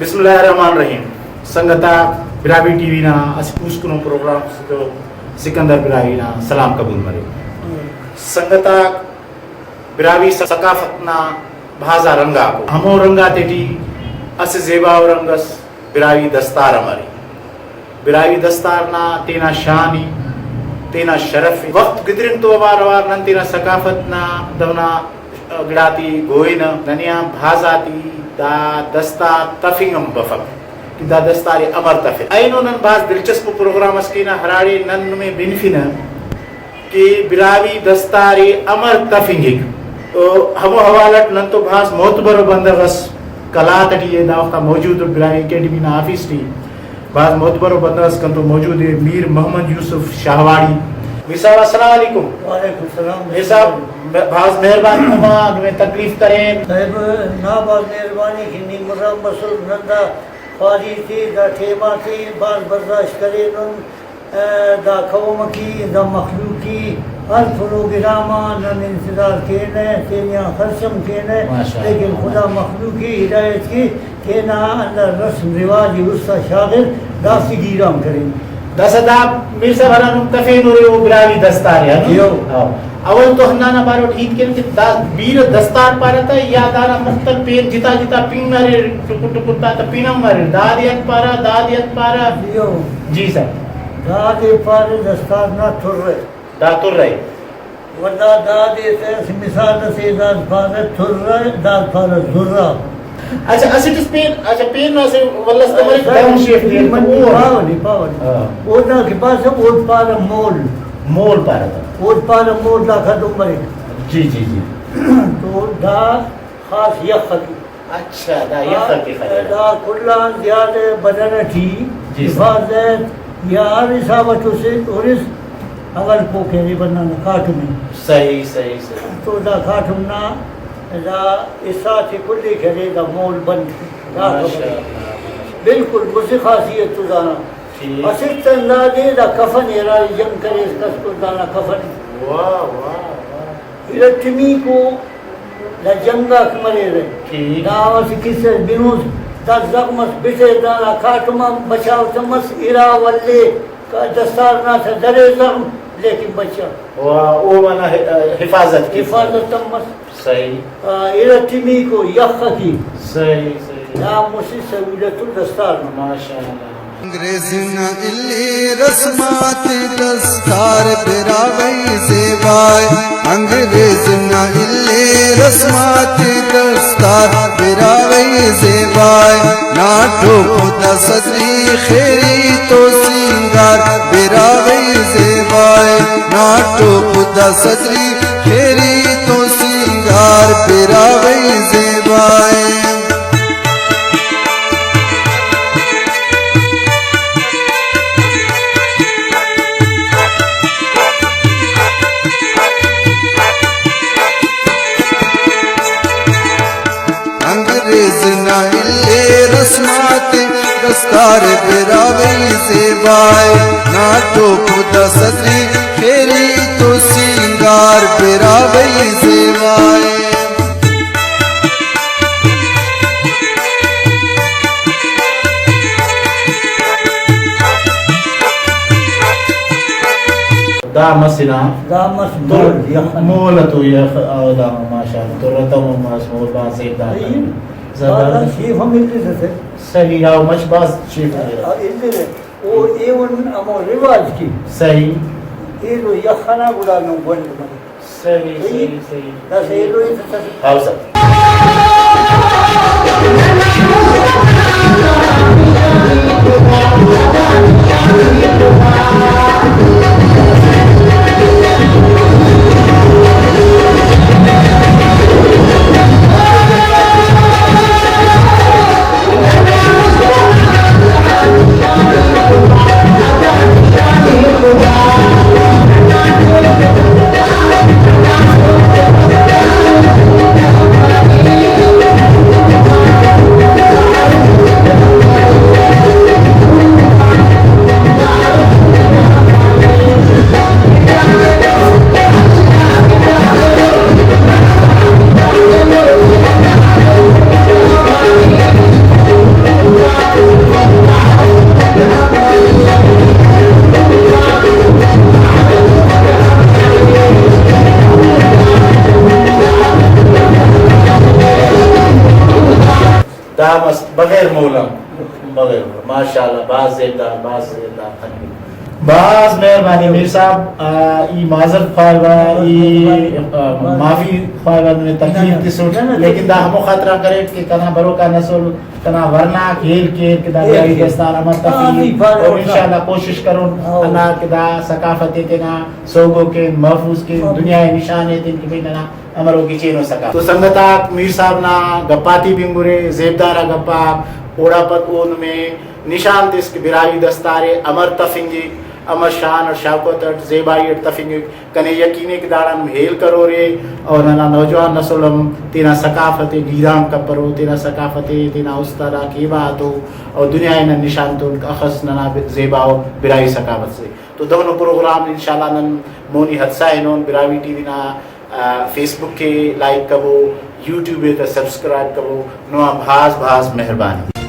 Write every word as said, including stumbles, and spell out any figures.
بسم اللہ الرحمن الرحیم۔ سنگت آک، براہوئی ٹی وی نا اسہ پوسکنو پروگرام تو سکندر براہوئی نا سلام قبول مرے۔ سنگت آک، براہوئی ثقافت نا بھازا رنگ آکو، ہمو رنگ آتے ٹی اسہ زیباؤ رنگ اس براہوئی دستار ہم ارے۔ براہوئی دستار نا تینا شان ءِ، تینا شرف ءِ۔ وخت گدرینگ تو اوار اوار نن تینا ثقافت نا دہنا گڑاتے گوئنہ۔ ننے آن بھاز آتے دا دستار تفنگ ہم بفک کہ دا دستار ءِ امر تفک۔ اینو نن بھاز دلچسپ پروگرام اس کینہ، ہراڑے نن نمے بنفنہ کہ براہوئی دستار ءِ امر تفنگک۔ تو ہمو حوالہ اٹ نن تو بھاز معتبر ءُ بندغ اس قلات ٹی ءِ، دا وخت آ موجود ءُ براہوئی اکیڈمی نا آفس ٹی۔ بھاز معتبر ءُ بندغ اس کنتو موجود ءِ، میر محمد یوسف شاہواڑی۔ میر صاحب، السلام علیکم۔ وعلیکم السلام۔ میر صاحب، بھاز مہربانی نما نمے تکلیف کرین۔ صاحب نا بھاز مہربانی کہ نی مدام بسر، نن دا خواری تے، دا ٹائم آتے بھاز برداشت کرینن۔ دا قوم کی، دا مخلوق کی ہر پروگرام آ نن انتظار کینہ، تینے آ خرچ ہم کینہ، ماشاءاللہ۔ لیکن خدا مخلوق کی ہدایت کی تینا ہندا رسم رواج ءِ است آ شاغر، دافتے گیرام کرینہ۔ داسہ دا میر صاحب ہرا نم تفینورے او براہوئی دستار ءِ، ہنو؟ ایہو۔ ہاں۔ اول تو ہندانا باروٹ ہیت کین کہ دا بیرہ دستار پارہ تہ یا دانا مختلف پین جتا جتا پنگ اریر، ٹکر ٹکر تا تہ پن ہم اریر، دادے انت پارہ، دادے انت پارہ؟ ایہو۔ جی سر۔ دادے پارہ دستار نا ترہ۔ دا ترہ ءِ۔ ولدا دادے تہ اسہ مثال اسے، داد پارہ ترہ، داد پارہ زرہ۔ اچھا، اسٹ اس پین، اچھا، پین نا اسہ ولس تہ مریک، اچھا، دہن شیف دے منی او۔ پاوہ نے، پاوہ نے۔ ہاں۔ او دا کہ پاسہ اود پارہ مول۔ مول پارہ تہ۔ اود پارہ مول، داخہ دن مریک۔ جی، جی، جی۔ تو دا خاص یخ اٹی۔ اچھا، دا یخ اٹی خلیرہ۔ دا کل آن زیادہ بدن اٹی جی سر۔ حفاظت یا ہر حساب اٹ اسے ہرس اول پوک ارے بندغ نا کاٹم ءِ۔ صحیح، صحیح، صحیح۔ تو دا کاٹم نا دا حصہ تے کل ءِ کرے، دا مول بند۔ دا ماشاءاللہ۔ بالکل مسہ خاصیت تو دانا۔ ٹھیک۔ اسٹ تن دادے دا کفن ءِ، ہرا جنگ کریس کس تو دانا کفن ءِ۔ واہ، واہ، واہ۔ ارٹمیکو دا جنگ آک مریرہ۔ ٹھیک۔ دا اسہ قصہ اس بنوس، دا زغم اس بٹے، دانا کاٹم آن بچاؤ تمس، ارا ولے دستار نا تہ درے زغم، لیکن بچا۔ واہ، او معنی حفاظت کے۔ حفاظت تمس۔ صحیح۔ آ، ارٹمیکو یخ اٹی۔ صحیح، صحیح۔ دا مسہ سہولت الدستار نا۔ ماشاءاللہ۔ انگریز نا الی رسمات دستار براہوئی زیبائے، انگریز نا الی رسمات دستار براہوئی زیبائے، ناٹو پدا صدری خیری تو سینگار براہوئی زیبائے، ناٹو پدا صدری خیری تو سینگار براہوئی زیبائے۔ انگریز نا الی رسمات دستار براہوئی زیبائے، ناٹو پدا صدری خیری تو سینگار براہوئی زیبائے۔ دا مس نا دا مس تو مول یخ۔ مول تو یخ، او دا ماشاءاللہ، تو رتم مس مول با زیب دا۔ صحیح۔ زبردست۔ شیف ہم الرسہ۔ صحیح، او مچ باز شیف۔ آ، الرہ۔ او ایون ہمو رواج کے۔ صحیح۔ ایلو یخ ئنا گڑا نم گونڈ مریک۔ صحیح، صحیح، صحیح۔ داسہ ایلو ہیت اس ئس۔ ہاؤ سر۔ بغیر مول آن، بغیر مول۔ ماشاءاللہ، بھاز زیبدار، بھاز زیبدار خننگ۔ بھاز مہربانی میر صاحب، آ، ای معذرت خواہوہ، ای، آ، معافی خواہوہ، نمے تکلیف تسٹ، لیکن دا ہمو خاطران کریٹ کہ کنا بروکا نسل، کنا ورناک ہیل کیر کہ دا براہوئی دستار امر تفنگے، اور انشاءاللہ کوشش کرون ہندا کہ دا ثقافت ءِ تینا سوگو کین، محفوظ کین، دنیا ءِ نشان ایتن کہ بھئی ننا امرو گچینو ثقافت۔ تو سنگت آک، میر صاحب نا گپاتے بنگرے، زیبدار آ گپاک، اوڑا پد او نمے نشان تس کہ براہوئی دستار ءِ امر تفنگک، امر شان اور شوکت اٹ، زیبائی اٹ تفنگک۔ کنے یقین ءِ کہ داڑان نم ہیل کرورے اور ننا نوجوان نسل ہم تینا ثقافت ءِ گیرام کپرو، تینا ثقافت ءِ، تینا استاد آک ہیبا آتو اور دنیا ءِ نن نشان تون اخس ننا زیبا و براہوئی ثقافت سے۔ تو دہنو پروگرام انشاءاللہ نن مونی ہتسا ہنون۔ براہوئی ٹی وی نا، آ، فیس بک ءِ لائک کبو، یوٹیوب ءِ تہ سبسکرائب کبو۔ نما بھاز بھاز مہربانی۔